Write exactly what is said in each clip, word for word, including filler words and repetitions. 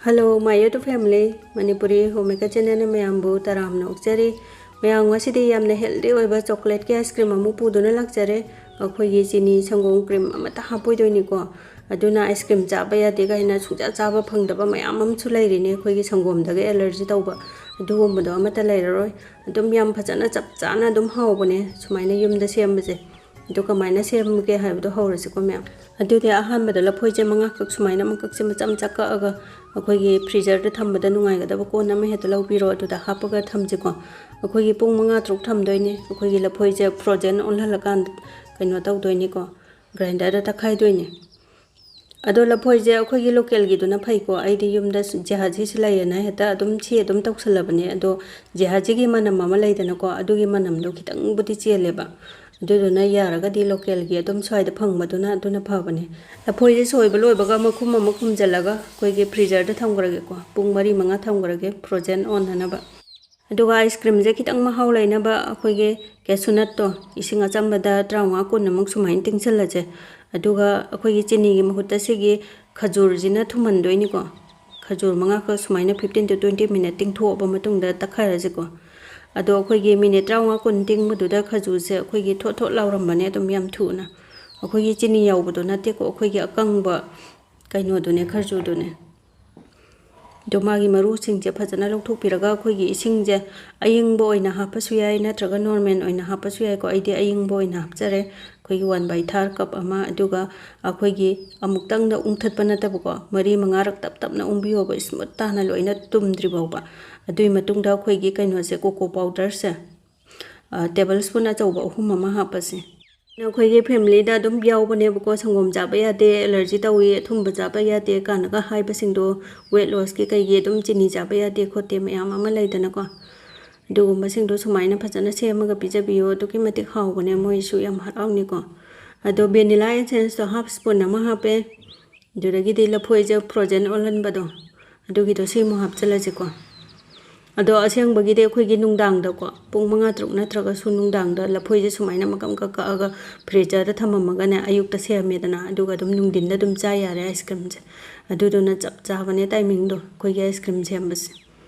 Hello, my YouTube family, Manipuri Homemaker channelꯅ ꯃꯌꯥꯝꯕꯨ ꯇꯔꯥꯝꯅ ꯑꯣꯛꯆꯔꯤ꯫ ꯃꯌꯥꯝ, ꯉꯁꯤꯗꯤ ꯌꯥꯝꯅ healthy ꯑꯣꯏꯕ chocolateꯀꯤ ice cream ꯑꯃꯨꯛ ꯄꯨꯗꯨꯅ ꯂꯥꯛꯆꯔꯦ꯫ ꯑꯩꯈꯣꯏꯒꯤ ꯆꯤꯅꯤ ꯁꯪꯒꯣꯝ cream ꯑꯃꯠꯇ ꯍꯥꯞꯄꯣꯏꯗꯣꯏꯅꯤꯀꯣ꯫ ꯑꯗꯨꯅ ice cream ꯆꯥꯕ ꯌꯥꯗꯦ ꯀꯥꯏꯅ ꯁꯨꯡꯆꯥ ꯆꯥꯕ ꯐꯪꯗꯕ ꯃꯌꯥꯝ ꯑꯃꯁꯨ ꯂꯩꯔꯤꯅꯦ, ꯑꯩꯈꯣꯏꯒꯤ ꯁꯪꯒꯣꯝꯗꯒ allergy ꯇꯧꯕ꯫ ꯑꯗꯨꯒꯨꯝꯕꯗꯣ ꯑꯃꯠꯇ ꯂꯩꯔꯔꯣꯏ꯫ ꯑꯗꯨꯝ ꯌꯥꯝ ꯐꯖꯅ ꯆꯞ ꯆꯥꯅ ꯑꯗꯨꯝ ꯍꯥꯎꯕꯅꯦ ꯁꯨꯃꯥꯏꯅ ꯌꯨꯝꯗ ꯁꯦꯝꯕꯁꯦ꯫ ꯑꯗꯨ ꯀꯃꯥꯏꯅ ꯁꯦꯝꯒꯦ ꯍꯥꯏꯕꯗꯣ ꯍꯧꯔꯁꯤꯀꯣ ꯃꯌꯥꯝ꯫ ꯑꯗꯨꯗꯤ ꯑꯍꯥꯟꯕꯗ ꯂꯐꯣꯏꯁꯦ ꯃꯉꯥꯈꯛ ꯁꯨꯃꯥꯏꯅ ꯃꯀꯛꯁꯦ ꯃꯆꯥ ꯃꯆꯥ ꯀꯛꯑꯒ ꯑꯩꯈꯣꯏꯒꯤ freezerꯗ ꯊꯝꯕꯗ ꯅꯨꯡꯉꯥꯏꯒꯗꯕ ꯀꯣꯟ ꯑꯃ ꯍꯦꯛꯇ ꯂꯧꯕꯤꯔꯣ, ꯑꯗꯨꯗ ꯍꯥꯞꯄꯒ ꯊꯝꯁꯤꯀꯣ꯫ ꯑꯩꯈꯣꯏꯒꯤ ꯄꯨꯡ ꯃꯉꯥ ꯇꯔꯨꯛ ꯊꯝꯗꯣꯏꯅꯦ꯫ ꯑꯩꯈꯣꯏꯒꯤ ꯂꯐꯣꯏꯁꯦ frozen ꯑꯣꯜꯍꯜꯂꯀꯥꯟꯗ ꯀꯩꯅꯣ ꯇꯧꯗꯣꯏꯅꯤꯀꯣ, grinderꯗ ꯇꯛꯈꯥꯏꯗꯣꯏꯅꯦ꯫ ꯑꯗꯣ ꯂꯐꯣꯏꯁꯦ ꯑꯩꯈꯣꯏꯒꯤ localꯒꯤꯗꯨꯅ ꯐꯩꯀꯣ꯫ ꯑꯩꯗꯤ ꯌꯨꯝꯗ ꯖꯍꯥꯖꯤꯁꯨ ꯂꯩꯌꯦꯅ ꯍꯦꯛꯇ ꯑꯗꯨꯝ ꯁꯤ ꯑꯗꯨꯝ ꯇꯧꯁꯜꯂꯕꯅꯦ꯫ ꯑꯗꯣ ꯖꯍꯥꯖꯤꯒꯤ ꯃꯅꯝ ꯑꯃ ꯂꯩꯗꯅꯀꯣ, ꯑꯗꯨꯒꯤ ꯃꯅꯝꯗꯣ ꯈꯤꯇꯪꯕꯨꯗꯤ ꯆꯦꯜꯂꯦꯕ꯫ ꯑꯗꯨꯗꯨꯅ ꯌꯥꯔꯒꯗꯤ localꯒꯤ ꯑꯗꯨꯝ ꯁ꯭ꯋꯥꯏꯗ ꯐꯪꯕꯗꯨꯅ ꯑꯗꯨꯅ ꯐꯕꯅꯦ꯫ ꯂꯐꯣꯏꯁꯦ ꯁꯣꯏꯕ ꯂꯣꯏꯕꯒ ꯃꯈꯨꯝ ꯑꯃ ꯈꯨꯝꯖꯤꯜꯂꯒ ꯑꯩꯈꯣꯏꯒꯤ freezerꯗ ꯊꯝꯈ꯭ꯔꯒꯦꯀꯣ, ꯄꯨꯡ ꯃꯔꯤ ꯃꯉꯥ ꯊꯝꯈ꯭ꯔꯒꯦ frozen ꯑꯣꯟꯅꯅꯕ꯫ ꯑꯗꯨꯒ ice creamꯁꯦ ꯈꯤꯇꯪ ꯃꯍꯥꯎ ꯂꯩꯅꯕ ꯑꯩꯈꯣꯏꯒꯤ cashew nutꯇꯣ ꯏꯁꯤꯡ ꯑꯆꯝꯕꯗ ꯇꯔꯥꯃꯉꯥ ꯀꯨꯟ ꯑꯃꯨꯛ ꯁꯨꯃꯥꯏꯅ ꯇꯤꯡꯁꯤꯜꯂꯁꯦ꯫ ꯑꯗꯨꯒ ꯑꯩꯈꯣꯏꯒꯤ ꯆꯤꯅꯤꯒꯤ ꯃꯍꯨꯠꯇ ꯁꯤꯒꯤ ꯈꯖꯨꯔꯁꯤꯅ ꯊꯨꯝꯍꯟꯗꯣꯏꯅꯤꯀꯣ꯫ ꯈꯖꯨꯔ ꯃꯉꯥꯈꯛ ꯁꯨꯃꯥꯏꯅ fifteen to twenty minute ꯇꯤꯡꯊꯣꯛꯑꯕ ꯃꯇꯨꯡꯗ ꯇꯛꯈꯥꯏꯔꯁꯤꯀꯣ꯫ ꯑꯗꯣ ꯑꯩꯈꯣꯏꯒꯤ minute ꯇꯔꯥꯃꯉꯥ ꯀꯨꯟ ꯇꯤꯡꯕꯗꯨꯗ ꯈꯖꯨꯔꯁꯦ ꯑꯩꯈꯣꯏꯒꯤ ꯊꯣꯠ ꯊꯣꯠ ꯂꯥꯎꯔꯝꯕꯅꯦ ꯑꯗꯨꯝ ꯌꯥꯝ ꯊꯨꯅ꯫ ꯑꯩꯈꯣꯏꯒꯤ ꯆꯤꯅꯤ ꯌꯥꯎꯕꯗꯣ ꯅꯠꯇꯦꯀꯣ, ꯑꯩꯈꯣꯏꯒꯤ ꯑꯀꯪꯕ ꯀꯩꯅꯣꯗꯨꯅꯦ, ꯈꯖꯨꯔꯗꯨꯅꯦ꯫ ꯑꯗꯣ ꯃꯥꯒꯤ ꯃꯔꯨꯁꯤꯡꯁꯦ ꯐꯖꯅ ꯂꯧꯊꯣꯛꯄꯤꯔꯒ ꯑꯩꯈꯣꯏꯒꯤ ꯏꯁꯤꯡꯁꯦ ꯑꯌꯤꯡꯕ ꯑꯣꯏꯅ ꯍꯥꯞꯄꯁꯨ ꯌꯥꯏ, ꯅꯠꯇ꯭ꯔꯒ normal ꯑꯣꯏꯅ ꯍꯥꯞꯄꯁꯨ ꯌꯥꯏꯀꯣ꯫ ꯑꯩꯗꯤ ꯑꯌꯤꯡꯕ ꯑꯣꯏꯅ ꯍꯥꯞꯆꯔꯦ꯫ ꯑꯩꯈꯣꯏꯒꯤ one by third cup ꯑꯃ, ꯑꯗꯨꯒ ꯑꯩꯈꯣꯏꯒꯤ ꯑꯃꯨꯛꯇꯪꯗ ꯎꯪꯊꯠꯄ ꯅꯠꯇꯕꯀꯣ, ꯃꯔꯤ ꯃꯉꯥꯔꯛ ꯇꯞ ꯇꯞꯅ ꯎꯪꯕꯤꯌꯣꯕ, smooth ꯇꯥꯅ ꯂꯣꯏꯅ ꯇꯨꯝꯗ꯭ꯔꯤ ꯐꯥꯎꯕ꯫ ꯑꯗꯨꯒꯤ ꯃꯇꯨꯡꯗ ꯑꯩꯈꯣꯏꯒꯤ ꯀꯩꯅꯣꯁꯦ, cocoa powderꯁꯦ, ꯑ, table spoon ꯑꯆꯧꯕ ꯑꯍꯨꯝ ꯑꯃ ꯍꯥꯞꯄꯁꯦ꯫ ꯑꯩꯈꯣꯏꯒꯤ familyꯗ ꯑꯗꯨꯝ ꯌꯥꯎꯕꯅꯦꯕꯀꯣ, ꯁꯪꯒꯣꯝ ꯆꯥꯕ ꯌꯥꯗꯦ, allergy ꯇꯧꯏ, ꯑꯊꯨꯝꯕ ꯆꯥꯕ ꯌꯥꯗꯦ ꯀꯥꯏꯅꯒ ꯍꯥꯏꯕꯁꯤꯡꯗꯣ, weight lossꯀꯤ ꯀꯩꯒꯤ ꯑꯗꯨꯝ ꯆꯤꯅꯤ ꯆꯥꯕ ꯌꯥꯗꯦ ꯈꯣꯠꯇꯦ ꯃꯌꯥꯝ ꯑꯃ ꯂꯩꯗꯅꯀꯣ꯫ ꯑꯗꯨꯒꯨꯝꯕꯁꯤꯡꯗꯣ ꯁꯨꯃꯥꯏꯅ ꯐꯖꯅ ꯁꯦꯝꯃꯒ ꯄꯤꯖꯕꯤꯌꯣ, ꯑꯗꯨꯛꯀꯤ ꯃꯇꯤꯛ ꯍꯥꯎꯕꯅꯦ, ꯃꯣꯏꯁꯨ ꯌꯥꯝ ꯍꯔꯥꯎꯅꯤꯀꯣ꯫ ꯑꯗꯣ vanilla essenceꯇꯣ half spoon ꯑꯃ ꯍꯥꯞꯄꯦ꯫ ꯑꯗꯨꯗꯒꯤꯗꯤ ꯂꯐꯣꯏꯁꯦ frozen ꯑꯣꯜꯍꯟꯕꯗꯣ, ꯑꯗꯨꯒꯤꯗꯣ ꯁꯤꯃꯨꯛ ꯍꯥꯞꯆꯤꯜꯂꯁꯤꯀꯣ꯫ ꯑꯗꯣ ꯑꯁꯦꯡꯕꯒꯤꯗꯤ ꯑꯩꯈꯣꯏꯒꯤ ꯅꯨꯡꯗꯥꯡꯗꯀꯣ, ꯄꯨꯡ ꯃꯉꯥ ꯇꯔꯨꯛ ꯅꯠꯇ꯭ꯔꯒꯁꯨ ꯅꯨꯡꯗꯥꯡꯗ ꯂꯐꯣꯏꯁꯦ ꯁꯨꯃꯥꯏꯅ ꯃꯀꯛ ꯃꯀꯛ ꯀꯛꯑꯒ freezerꯗ ꯊꯝꯃꯝꯃꯒꯅꯦ, ꯑꯌꯨꯛꯇ ꯁꯦꯝꯃꯦꯗꯅ, ꯑꯗꯨꯒ ꯑꯗꯨꯝ ꯅꯨꯡꯊꯤꯟꯗ ꯑꯗꯨꯝ ꯆꯥ ꯌꯥꯔꯦ ice creamꯁꯦ꯫ ꯑꯗꯨꯗꯨꯅ ꯆꯞ ꯆꯥꯕꯅꯦ ꯇꯥꯏꯃꯤꯡꯗꯣ ꯑꯩꯈꯣꯏꯒꯤ ꯑꯥꯏꯁ ꯀ꯭ꯔꯤꯝ ꯁꯦꯝꯕꯁꯦ꯫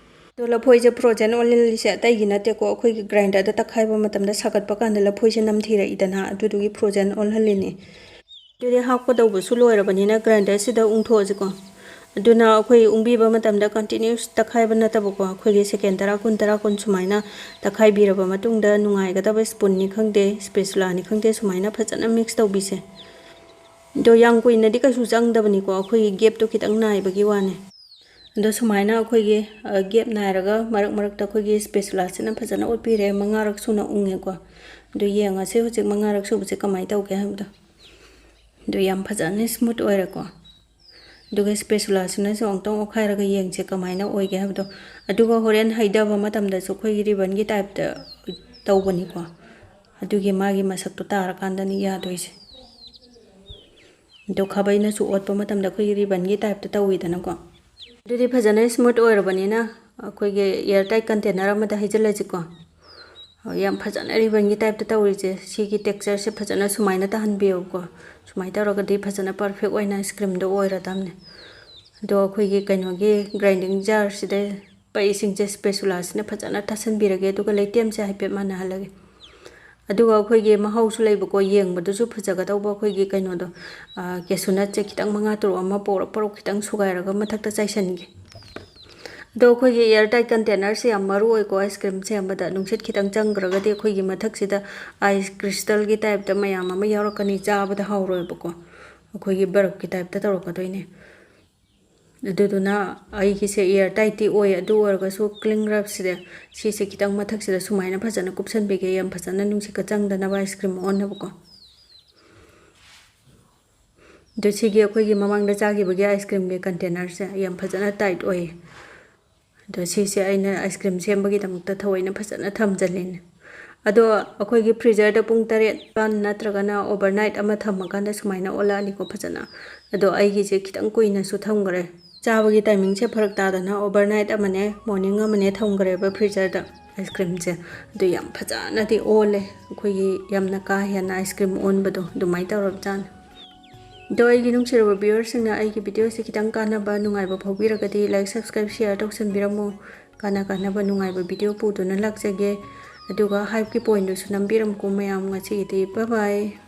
ꯑꯗꯣ ꯂꯐꯣꯏꯁꯦ ꯐ꯭ꯔꯣꯖꯟ ꯑꯣꯜꯍꯜꯂꯤꯁꯦ ꯑꯇꯩꯒꯤ ꯅꯠꯇꯦꯀꯣ, ꯑꯩꯈꯣꯏꯒꯤ ꯒ꯭ꯔꯥꯏꯟꯗꯔꯗ ꯇꯛꯈꯥꯏꯕ ꯃꯇꯝꯗ ꯁꯥꯒꯠꯄ ꯀꯥꯟꯗ ꯂꯐꯣꯏꯁꯦ ꯅꯝꯊꯤꯔꯛꯏꯗꯅ, ꯑꯗꯨꯗꯨꯒꯤ ꯐ꯭ꯔꯣꯖꯟ ꯑꯣꯜꯍꯜꯂꯤꯅꯦ꯫ ꯑꯗꯨꯗꯤ ꯍꯥꯞꯀꯗꯧꯕꯁꯨ ꯂꯣꯏꯔꯕꯅꯤꯅ ꯒ꯭ꯔꯥꯏꯟꯗꯔꯁꯤꯗ ꯎꯪꯊꯣꯛꯑꯁꯤꯀꯣ꯫ ꯑꯗꯨꯅ ꯑꯩꯈꯣꯏ ꯎꯪꯕꯤꯕ ꯃꯇꯝꯗ ꯀꯟꯇꯤꯅ꯭ꯌꯨꯁ ꯇꯛꯈꯥꯏꯕ ꯅꯠꯇꯕꯀꯣ, ꯑꯩꯈꯣꯏꯒꯤ ꯁꯦꯀꯦꯟ ꯇꯔꯥ, ꯀꯨꯟ, ꯇꯔꯥ, ꯀꯨꯟ ꯁꯨꯃꯥꯏꯅ ꯇꯛꯈꯥꯏꯕꯤꯔꯕ ꯃꯇꯨꯡꯗ ꯅꯨꯡꯉꯥꯏꯒꯗꯕ ꯁ꯭ꯄꯨꯟꯅꯤ ꯈꯪꯗꯦ, ꯁ꯭ꯄꯦꯆꯨꯂꯥꯅꯤ ꯈꯪꯗꯦ, ꯁꯨꯃꯥꯏꯅ ꯐꯖꯅ ꯃꯤꯛꯁ ꯇꯧꯕꯤꯁꯦ꯫ ꯑꯗꯣ ꯌꯥꯝ ꯀꯨꯏꯅꯗꯤ ꯀꯩꯁꯨ ꯆꯪꯗꯕꯅꯤꯀꯣ, ꯑꯩꯈꯣꯏꯒꯤ ꯒꯦꯞꯇꯣ ꯈꯤꯇꯪ ꯅꯥꯏꯕꯒꯤ ꯋꯥꯅꯦ꯫ ꯑꯗꯣ ꯁꯨꯃꯥꯏꯅ ꯑꯩꯈꯣꯏꯒꯤ, ꯑ, ꯒꯦꯞ ꯅꯥꯏꯔꯒ ꯃꯔꯛ ꯃꯔꯛꯇ ꯑꯩꯈꯣꯏꯒꯤ ꯁ꯭ꯄꯦꯆꯨꯂꯥꯁꯤꯅ ꯐꯖꯅ ꯑꯣꯠꯄꯤꯔꯦ, ꯃꯉꯥꯔꯛ ꯁꯨꯅ ꯎꯪꯉꯦꯀꯣ꯫ ꯑꯗꯨ ꯌꯦꯡꯉꯁꯦ ꯍꯧꯖꯤꯛ ꯃꯉꯥꯔꯛ ꯁꯨꯕꯁꯦ ꯀꯃꯥꯏꯅ ꯇꯧꯒꯦ ꯍꯥꯏꯕꯗꯣ꯫ ꯑꯗꯨ ꯌꯥꯝ ꯐꯖꯅ ꯁ꯭ꯃꯨꯠ ꯑꯣꯏꯔꯦꯀꯣ꯫ ꯑꯗꯨꯒ ꯁ꯭ꯄꯦꯆꯨꯂꯥꯁꯤꯅꯁꯨ ꯑꯃꯨꯛꯇꯪ ꯑꯣꯠꯈꯥꯏꯔꯒ ꯌꯦꯡꯁꯦ ꯀꯃꯥꯏꯅ ꯑꯣꯏꯒꯦ ꯍꯥꯏꯕꯗꯣ꯫ ꯑꯗꯨꯒ ꯍꯣꯔꯦꯟ ꯍꯩꯗꯕ ꯃꯇꯝꯗꯁꯨ ꯑꯩꯈꯣꯏꯒꯤ ꯔꯤꯕꯟꯒꯤ ꯇꯥꯏꯞꯇ ꯇꯧꯕꯅꯤꯀꯣ꯫ ꯑꯗꯨꯒꯤ ꯃꯥꯒꯤ ꯃꯁꯛꯇꯣ ꯇꯥꯔꯀꯥꯟꯗꯅꯤ ꯌꯥꯗꯣꯏꯁꯦ꯫ ꯑꯗꯣ ꯈꯥꯕꯩꯅꯁꯨ ꯑꯣꯠꯄ ꯃꯇꯝꯗ ꯑꯩꯈꯣꯏꯒꯤ ꯔꯤꯕꯟꯒꯤ ꯇꯥꯏꯞꯇ ꯇꯧꯋꯤꯗꯅꯀꯣ꯫ ꯑꯗꯨꯗꯤ ꯐꯖꯅ ꯁ꯭ꯃꯨꯠ ꯑꯣꯏꯔꯕꯅꯤꯅ ꯑꯩꯈꯣꯏꯒꯤ ꯏꯌꯔ ꯇꯥꯏꯠ ꯀꯟꯇꯦꯅꯔ ꯑꯃꯗ ꯍꯩꯖꯤꯜꯂꯁꯤꯀꯣ꯫ ꯌꯥꯝ ꯐꯖꯅ ꯔꯤꯕꯟꯒꯤ ꯇꯥꯏꯞꯇ ꯇꯧꯔꯤꯁꯦ꯫ ꯁꯤꯒꯤ ꯇꯦꯛꯁꯆꯔꯁꯦ ꯐꯖꯅ ꯁꯨꯃꯥꯏꯅ ꯇꯥꯍꯟꯕꯤꯌꯨꯀꯣ꯫ ꯁꯨꯃꯥꯏꯅ ꯇꯧꯔꯒꯗꯤ ꯐꯖꯅ ꯄꯔꯐꯦꯛ ꯑꯣꯏꯅ ꯑꯥꯏꯁ ꯀ꯭ꯔꯤꯝꯗꯣ ꯑꯣꯏꯔꯗꯝꯅꯦ꯫ ꯑꯗꯣ ꯑꯩꯈꯣꯏꯒꯤ ꯀꯩꯅꯣꯒꯤ ꯒ꯭ꯔꯥꯏꯟꯗꯤꯡ ꯖꯥꯔꯁꯤꯗ ꯄꯩꯁꯤꯡꯁꯦ ꯁ꯭ꯄꯦꯆꯨꯂꯥꯁꯤꯅ ꯐꯖꯅ ꯇꯥꯁꯟꯕꯤꯔꯒꯦ, ꯑꯗꯨꯒ ꯂꯩꯇꯦꯝꯁꯦ ꯍꯥꯏꯐꯦꯠ ꯃꯥꯟꯅꯍꯜꯂꯒꯦ꯫ ꯑꯗꯨꯒ ꯑꯩꯈꯣꯏꯒꯤ ꯃꯍꯥꯎꯁꯨ ꯂꯩꯕꯀꯣ, ꯌꯦꯡꯕꯗꯁꯨ ꯐꯖꯒꯗꯧꯕ ꯑꯩꯈꯣꯏꯒꯤ ꯀꯩꯅꯣꯗꯣ, ꯀꯦꯁꯨ ꯅꯠꯁꯦ ꯈꯤꯇꯪ ꯃꯉꯥ ꯇꯔꯨꯛ ꯑꯃ ꯄꯧꯔꯞ ꯄꯧꯔꯞ ꯈꯤꯇꯪ ꯁꯨꯒꯥꯏꯔꯒ ꯃꯊꯛꯇ ꯆꯥꯏꯁꯟꯒꯦ꯫ ꯑꯗꯣ ꯑꯩꯈꯣꯏꯒꯤ ꯏꯌꯔ ꯇꯥꯏꯠ ꯀꯟꯇꯦꯅꯔꯁꯦ ꯌꯥꯝ ꯃꯔꯨ ꯑꯣꯏꯀꯣ, ꯑꯥꯏꯁ ꯀ꯭ꯔꯤꯝ ꯁꯦꯝꯕꯗ ꯅꯨꯡꯁꯤꯠ ꯈꯤꯇꯪ ꯆꯪꯈ꯭ꯔꯒꯗꯤ ꯑꯩꯈꯣꯏꯒꯤ ꯃꯊꯛꯁꯤꯗ ꯑꯥꯏꯁ ꯀ꯭ꯔꯤꯁꯇꯜꯒꯤ ꯇꯥꯏꯞꯇ ꯃꯌꯥꯝ ꯑꯃ ꯌꯥꯎꯔꯛꯀꯅꯤ, ꯆꯥꯕꯗ ꯍꯥꯎꯔꯣꯏꯕꯀꯣ, ꯑꯩꯈꯣꯏꯒꯤ ꯕꯔꯞꯀꯤ ꯇꯥꯏꯞꯇ ꯇꯧꯔꯛꯀꯗꯣꯏꯅꯦ꯫ ꯑꯗꯨꯗꯨꯅ ꯑꯩꯒꯤꯁꯦ ꯏꯌꯔ ꯇꯥꯏꯠꯇꯤ ꯑꯣꯏ, ꯑꯗꯨ ꯑꯣꯏꯔꯒꯁꯨ ꯀ꯭ꯂꯤꯡ ꯔꯦꯞꯁꯤꯗ ꯁꯤꯁꯦ ꯈꯤꯇꯪ ꯃꯊꯛꯁꯤꯗ ꯁꯨꯃꯥꯏꯅ ꯐꯖꯅ ꯀꯨꯞꯁꯟꯕꯤꯒꯦ, ꯌꯥꯝ ꯐꯖꯅ ꯅꯨꯡꯁꯤꯠꯀ ꯆꯪꯗꯅꯕ ꯑꯥꯏꯁ ꯀ꯭ꯔꯤꯝ ꯑꯣꯟꯅꯕꯀꯣ꯫ ꯑꯗꯣ ꯁꯤꯒꯤ ꯑꯩꯈꯣꯏꯒꯤ ꯃꯃꯥꯡꯗ ꯆꯥꯈꯤꯕꯒꯤ ꯑꯥꯏꯁ ꯀ꯭ꯔꯤꯝꯒꯤ ꯀꯟꯇꯦꯅꯔꯁꯦ ꯌꯥꯝ ꯐꯖꯅ ꯇꯥꯏꯠ ꯑꯣꯏꯌꯦ꯫ ꯑꯗꯣ ꯁꯤꯁꯦ ꯑꯩꯅ ꯑꯥꯏꯁ ꯀ꯭ꯔꯤꯝ ꯁꯦꯝꯕꯒꯤꯗꯃꯛꯇ ꯊꯑꯣꯏꯅ ꯐꯖꯅ ꯊꯝꯖꯜꯂꯤꯅꯦ꯫ ꯑꯗꯣ ꯑꯩꯈꯣꯏꯒꯤ ꯐ꯭ꯔꯤꯖꯔꯗ ꯄꯨꯡ ꯇꯔꯦꯠ ꯅꯠꯇ꯭ꯔꯒꯅ ꯑꯣꯚꯔꯅꯥꯏꯠ ꯑꯃ ꯊꯝꯃꯀꯥꯟꯗ ꯁꯨꯃꯥꯏꯅ ꯑꯣꯜꯂꯛꯑꯅꯤꯀꯣ ꯐꯖꯅ꯫ ꯑꯗꯣ ꯑꯩꯒꯤꯁꯦ ꯈꯤꯇꯪ ꯀꯨꯏꯅꯁꯨ ꯊꯝꯈ꯭ꯔꯦ꯫ ꯆꯥꯕꯒꯤ ꯇꯥꯏꯃꯤꯡꯁꯦ ꯐꯔꯛ ꯇꯥꯗꯅ ꯑꯣꯚꯔꯅꯥꯏꯠ ꯑꯃꯅꯦ, ꯃꯣꯔꯅꯤꯡ ꯑꯃꯅꯦ ꯊꯝꯈ꯭ꯔꯦꯕ ꯐ꯭ꯔꯤꯖꯔꯗ ꯑꯥꯏꯁ ꯀ꯭ꯔꯤꯝꯁꯦ꯫ ꯑꯗꯨ ꯌꯥꯝ ꯐꯖꯅꯗꯤ ꯑꯣꯜꯂꯦ꯫ ꯑꯩꯈꯣꯏꯒꯤ ꯌꯥꯝꯅ ꯀꯥ ꯍꯦꯟꯅ ꯑꯥꯏꯁ ꯀ꯭ꯔꯤꯝ ꯑꯣꯟꯕꯗꯣ ꯑꯗꯨꯃꯥꯏꯅ ꯇꯧꯔꯕꯖꯥꯠꯅꯤ꯫ ꯑꯗꯣ ꯑꯩꯒꯤ ꯅꯨꯡꯁꯤꯔꯕ viewersꯁꯤꯡꯅ ꯑꯩꯒꯤ videoꯁꯦ ꯈꯤꯇꯪ ꯀꯥꯟꯅꯕ ꯅꯨꯡꯉꯥꯏꯕ ꯐꯥꯎꯕꯤꯔꯒꯗꯤ like, subscribe, share ꯇꯧꯁꯟꯕꯤꯔꯝꯃꯣ꯫ ꯀꯥꯟꯅ ꯀꯥꯟꯅꯕ ꯅꯨꯡꯉꯥꯏꯕ video ꯄꯨꯗꯨꯅ ꯂꯥꯛꯆꯒꯦ꯫ ꯑꯗꯨꯒ hypeꯀꯤ pointꯗꯨꯁꯨ ꯅꯝꯕꯤꯔꯝꯃꯨꯀꯣ ꯃꯌꯥꯝ꯫ ꯉꯁꯤꯒꯤꯗꯤ bye bye꯫